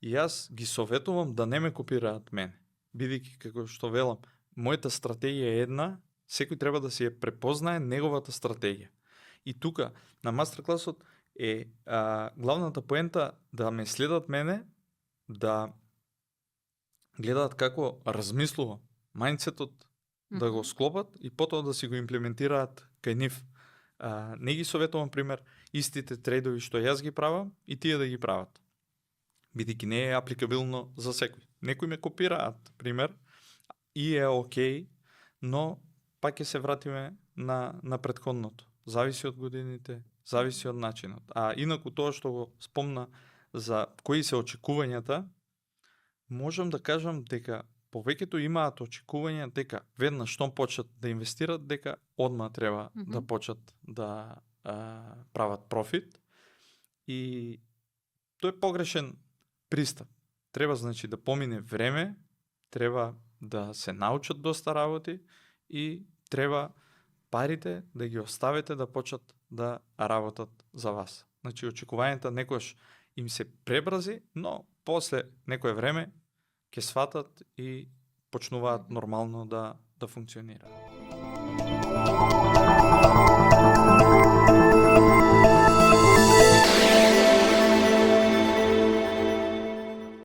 И јас ги советувам да не ме копираат мене. Бидејќи, како што велам, мојата стратегија е една, секој треба да си ја препознае неговата стратегија. И тука, на мастеркласот е главната поента да ме следат мене, да гледаат како размислувам, мајндсетот да го склопат и потоа да си го имплементираат кај нив. Не ги советувам, пример, истите трейдови што јас ги правам и тие да ги прават. Бидејќи не е апликабилно за секој. Некои ме копираат, пример, и е окей, но пак ќе се вратиме на претходното. Зависи од годините, зависи од начинот. А инаку тоа што го спомна за кои се очекувањата, можам да кажам дека повеќето имаат очекувања дека веднаш штом почнат да инвестират, дека одма треба да почнат да прават профит. И тој е погрешен пристап. Треба, значи, да помине време, треба да се научат доста работи и треба парите да ги оставите да почнат да работат за вас. Значи, очекувањата некојаш им се пребрзи, но после некое време ќе сватат и почнуваат нормално да функционираат.